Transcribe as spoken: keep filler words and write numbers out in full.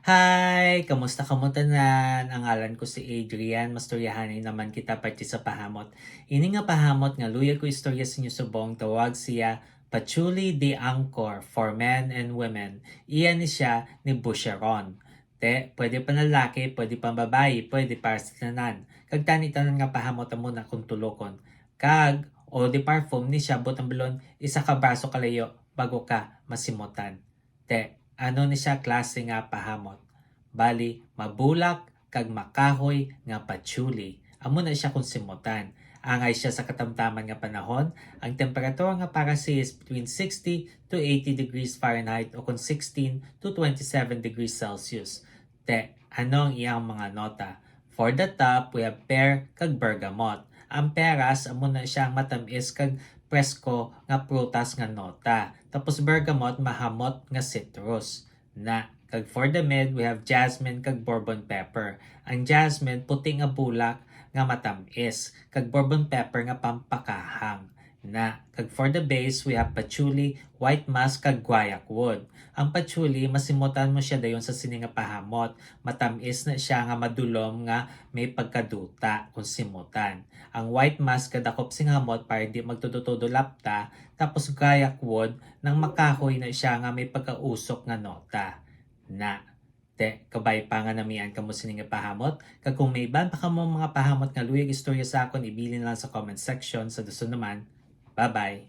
Hi! Kamusta kamo tanan? Ang ngalan ko si Adrian. Mastoryahanay naman kita parte sa pahamot. Ini nga pahamot nga luyag ko istorya sa inyo subong, tawag siya Patchouli de Angkor for men and women. Iya ni siya ni Boucheron. Te, pwede panlalaki, pwede pambabayi, pwede para sa tanan. Kag tani tanan nga pahamot amo na kung tulokon. Kag, eau de parfum ni siya, buot ang balon, isa ka braso kalayo bago ka masimutan. Te, ano ni siya klase nga pahamot? Bali, mabulak kag makahoy nga patchouli. Amo na siya kung simutan. Angay siya sa katamtaman nga panahon, ang temperatura nga para siya is between sixty to eighty degrees Fahrenheit o kung sixteen to twenty-seven degrees Celsius. Te, ano ang iyang mga nota? For the top, we have pear kag bergamot. Ang peras, amo na siya ang matamis kag presko nga prutas nga nota. Tapos bergamot, mahamot nga citrus. Na, kag for the mid, we have jasmine kag bourbon pepper. Ang jasmine, puti nga bulak nga matamis, kag bourbon pepper nga pampakahang. Na, kag for the base, we have patchouli, white musk, kag guaiac wood. Ang patchouli, masimutan mo siya dayon sa sini nga pahamot. Matamis na siya nga madulom nga may pagkaduta kung simutan. Ang white musk kadakop sing hamot para di magtudo-tudo lapta, tapos guaiac wood nang makahoy na siya nga may pagkausok nga nota. Na, te, kabay pa nga namian kamo sini nga pahamot, kag kung may iban pa kamo mga pahamot nga luyag istorya sa akon, ibilin lang sa comment section. Sa dason naman, bye-bye!